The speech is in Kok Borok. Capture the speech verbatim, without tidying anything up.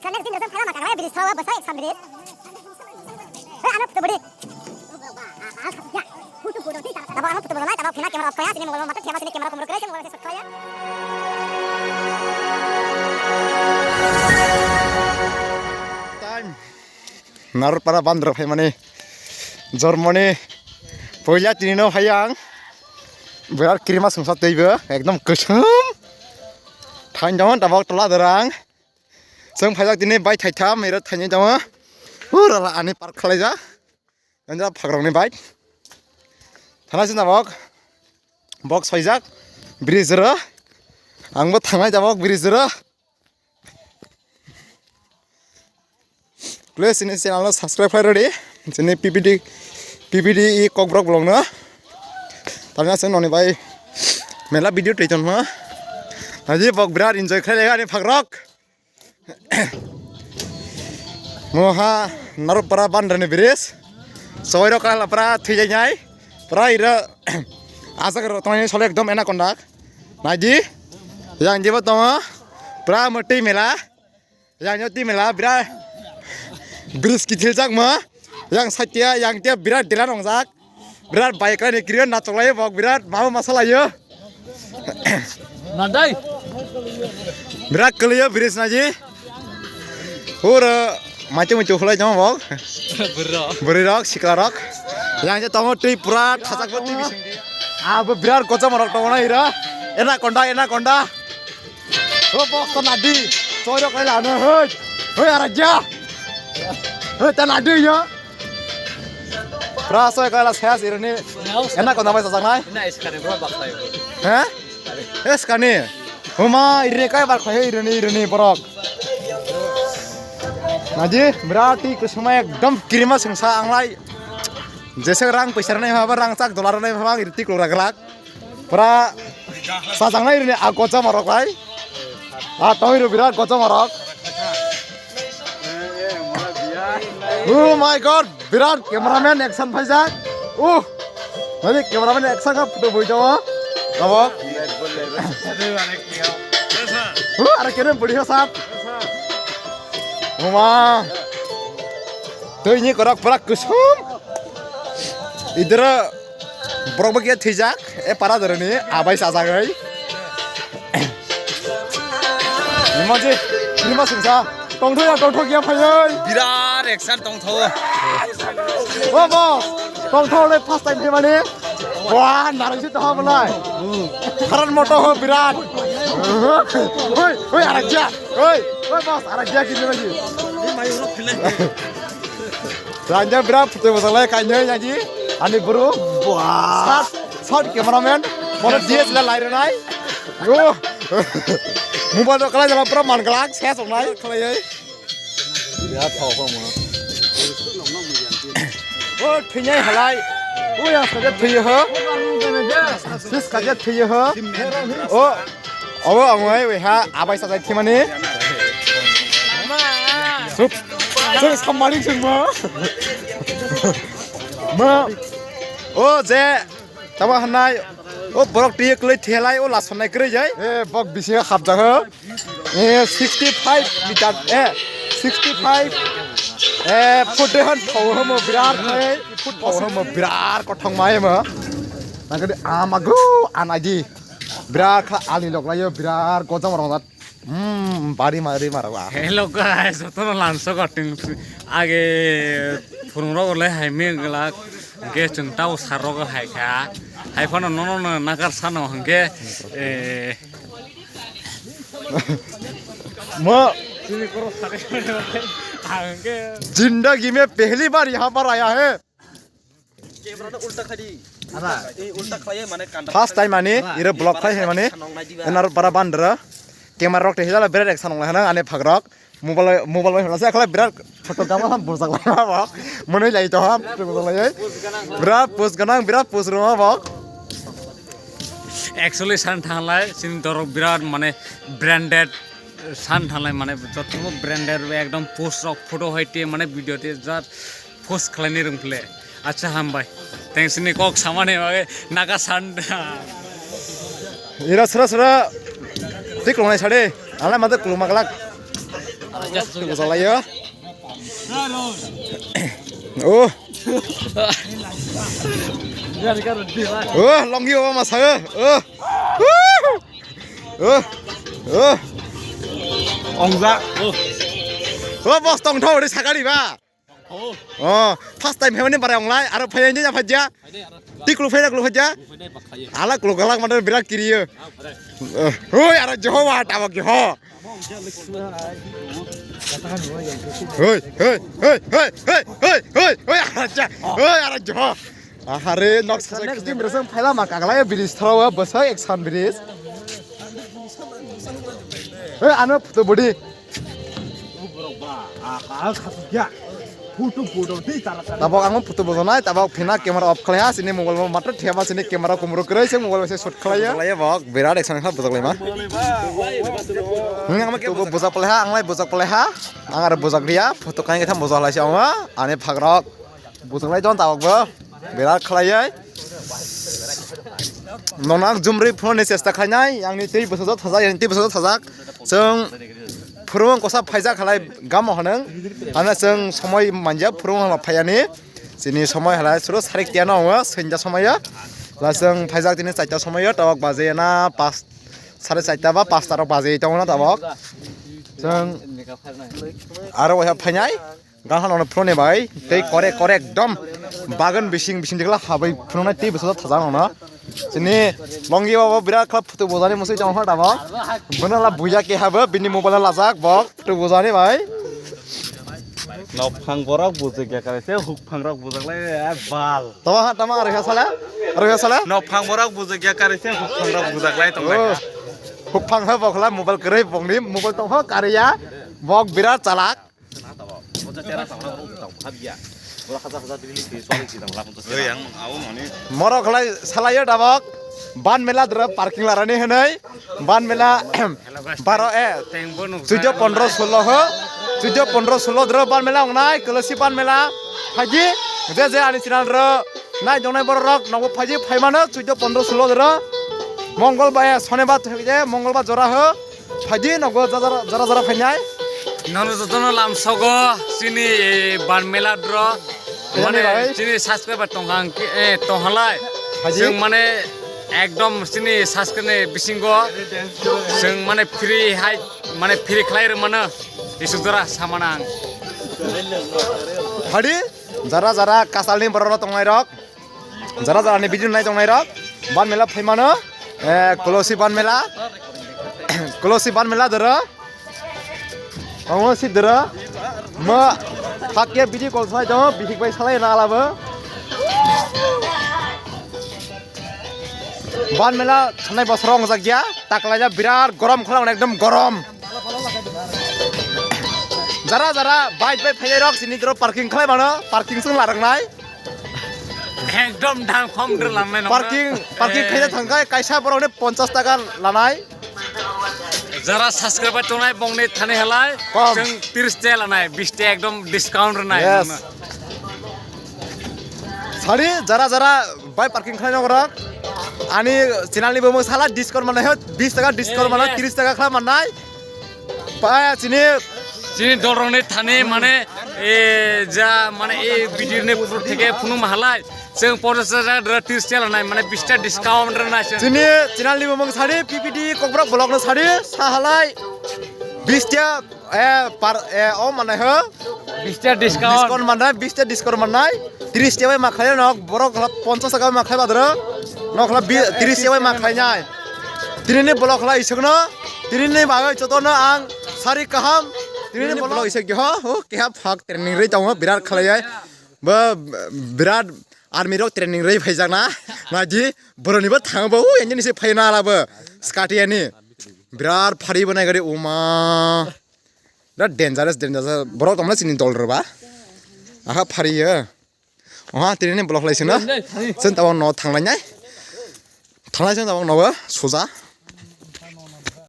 Next din result phaina ma kanai bridge thawa bwsa eksan bridge. Hei, ano photo bodi. Tabo ano photo bodolai, tabo phina camera off kaya, sini mobile mata thema sini camera kumur kaya, sini mobile set kaya. Time. Narwkpara bandra phaimani. Jormoni. Poila tini no phai ang. Birat kirima sungsa teibo, ekdom kwchwng. Thain jama tabok tola dorang. Chwng phaijak tini bike thaitham, iro thainwi tongo. Ura la ani park khwlaijak. Janja phagrokni bike. Thana sina bok. Bok soijak. Bridge ro. Angbo thangnai jabok bridge ro. Please ini channel no subscribe khai rodi. Chini P P D, P P D E kokborok vlog no. Tamya se noni bai mela video twi tonma. Aji bok birat enjoy khai lega ni phagrok. Moha Narwkpara bandra ni bridge. Soi rok kala pra thwi jai nai. Pra ira ajak rok tongni sole ekdom anaconda. Naidi. Yang jebo tongo. Pra mati mela. Yang joti mela birat. Bridge kithil jak ma. Yang satia yang tia birat dela rongjak. Birat bike ni kiriyo nachoklai bok birat mama masalayo. Nadai. Birat kaliyo bridge naji. Hura mati mati hulai jama bok. Bro. Bwrwi rok sikla rok. Yang je tongo twi pura thajak bo twi bising di. Abo birat kochoma rok tongo na ira. Ena konda ena konda. O bok to nadi. Soirok lai lano hoi. Hoi aragya. Hoi ta nadi yo. Pra soi kala ses irni. Ena konda mai sajaknai. Ina iskani bro baksai. He? Eskani. Huma irni kai bar khai irni irni borok. Naji berarti kusuma ekdom kirima sengsa anglai. Jese rang paisa rwnai haba rang chak dolar rwnai haba ang irti klora glak. Pura sajaknai rini a gocha morok lai. A tongwi ro birat gocha morok. Oh my god, birat cameraman action phaijak. Uh, nani cameraman action ka photo bui jawa. Tabo. Uh, are kene budi ha sap. Uma. Twi ni korak pura kusum. Idra borok bo khe thwijak, e para doroni abai sajagwi. Nima je, nima sungsa, tongtho ya, tongtho ya phayoi. Birat action tongtho. Bo, bo, tongtho le first time phaimani. Wah, narang si toho belai. Kharan moto ho birat. Hoi, hoi, arakya. Hoi, hoi, boss, arakya kiri lagi. Ranja bra photo bosal lai kanya yaji ani bro. Wah. Sat sat cameraman. Mono D S L R lai renai. Yo. Mobile to kalai jala pura man galak ses ong nai khalai ai. Ya thau ko mo. O thwinyai halai. O yang saja thwiyo ho. Sis kaja thwiyo ho. O. Obo ang wai wai ha abai sajai thimani. Sup. Sung samari sung ma. Ma. O je tama hanai. O borok tiye klai thelai o lasonai kwrwi jai. E bok bisi hapjak ho. E sixty five meter e sixty five. E foot han thau homo birat hai. Foot thau homo birat kothong mai mo. Nangkhe amago anaji. Birat kha alni loklaio birat gojam rong dat. Hmm, bari mari mara wa. Hello guys, jotono lanso gating age phurung rok le hai me glak ge chwng tau sar rok hai kha. Hai phano nono no nakar sano hwnkhe eh mo zindagi mein pehli baar yahan par aaya hai. First time ani ira vlog khai hai mani enar bara bandra camera rok te hijala bere ek sanong lai hana ane phak rok mobile mobile bai hana se akhala birat photo kama ham bujak lai ma bok mwnwi lai to ham bujak lai birat post ganang birat post roma bok. Actually san thanglai sini dorok birat mane branded san thanglai mane jotobo branded ekdom post rok photo hai te mane video te jat post khlaini rwng phle. Acha hambai. Thanks ni kok samani bagwi naga san. Ira sra sra. Tik longnai sade. Alai mate kuluma glak. Bwsalaio. Oh. Oh, longhi o masa. Oh. Oh. Oh. Ongja. Oh, boss tong thau ri sakali ba. Oh, first time hemani barai onglai, aro phai ni phajya. Tiklu phai na klu phajya. Ala klu galak mata birat kiriyo. Hoi, aro Jehovah tabok Jeho. Hoi, hoi, hoi, acha. Hoi, aro Jeho. Ahare nok sa next time resang phaila ma kaglai bridge thoro bwsai action bridge. Hoi, ano photo body. Tabok ang photo bojonai, tabok phina camera off khlai ha, sini mobile bo matwr theba sini camera kumro kwrwi se mobile se shoot khlai ya. Khlai ya bok, birat action kha bujak lai ma. Nang ma photo bujak lai ha, ang lai bujak lai ha. Ang aro bujak dia, photo kain khe tham bujak lai se ang ani phagrok. Bujak lai don tabok bo. Birat khlaiwi. Nonang jumri phone ni chesta khlainai, yang ni tei bwsajak thajak, yang ni tei bwsajak thajak. Chwng phurung kosa phaijak halai gamo hanang. Ana chwng somoi manja phurung hala phayani. Chini somoi halai suru sarik tiano ongo, senda somoyo. La chwng phaijak tini chaita somoyo, tabok baje na pas, sare chaita ba pasta rok baje tongo na tabok. Chwng aro waisa phainai. Gahal ono phone bai tei korek korek ekdom bagan bising bising dikla habai phunuknai tei bwsajak thajak ono. Chini longi babo birat khlai photo bojani musui tong hor dabo. Bono la buya ke habo bini mobile lajak bo photo bojani bai. Nok phang borok bujak ya kare se huk phang rok bujak lai ya bal. Tama ha tama arikha sala arikha sala. Nok phang borok bujak ya kare se huk phang rok bujak lai tong lai. Oh. Huk phang ha bokla mobile kwrwi bongni mobile tong ho kariya bok birat chalak. Morok khlai salaio tabok ban mela dra parking larani hwnwi ban mela baro e chujo pondro sulo ho chujo pondro sulo dra ban mela ongnai kolosi ban mela phaji je je ani channel ro nai dongnai borok rok nogo phaji phaimano chujo pondro sulo dra mongol ba e sonibar thwkje mongol ba jora ho. Phaidi nogo jara jara phainai. Nono jotono lamsogo chini ban mela dro. Mane chini subscriber tongha tonghalai. Chwng mane ekdom chini subscriber ni bisingo chwng mane free hai mane free khlai rwmano. Isuk jora samanang. Phaidi jara jara kasalni borok tongnai rok. Jara jara ni video nai tongnai rok ban mela phaimano kolosi ban mela kolosi ban mela doro tongo si doro mo hakya video call sai tongo bihik bai salai na alabo ban mela thanai bosoro wngjak ya taklaija birat gorom khwlai ekdom gorom jara jara bike bai phairok sini doro parking khlai mano parking sung larok nai. Ekdom dang khom dr langnai nong. Parking parking khaina thangkai kaisa borok ni ponchas taka lanai. Jara subscriber tongnai bongni thani halai chwng tiris te lanai bis te ekdom discount rwnai. Sari jara jara bai parking khaina nong rok ani channel ni bumung sala discount manai ho bis taka discount manai tiris taka khlai manai. Paya chini chini dolrokni thani mane e ja mane e bidirni phutuk theke phunuk mahalai chwng pochas hajar dra tiris ta lanai mane bis ta discount rwnai chwng. Chini channel ni bumung sari P P D Kokborok vlog no sari sahalai bis ta e par e o manai ho. Bis ta discount. Discount manai bis ta discount manai. Tiris ta bai ma khlai nok borok khla ponchas taka bai ma khlai badro nok khla tiris ta bai ma khlai nai. Tini ni vlog khla isuk no tini ni bagwi joto no ang sari kaham. Tini ni vlog isuk ho ho keha phak training rwi tongo birat khlai ai. Bo birat army rok training rwi phaijak na. Naji boroni bo thang bo u engine se phai na ala bo skati ani. Birat phari bo nai gari uma. Birat dangerous dangerous borok tongmani chini dol rwba. Aha phari yo. Oha tini ni block lai sino. Sen tabang no thanglai nai. Thanglai sen tabang no suja.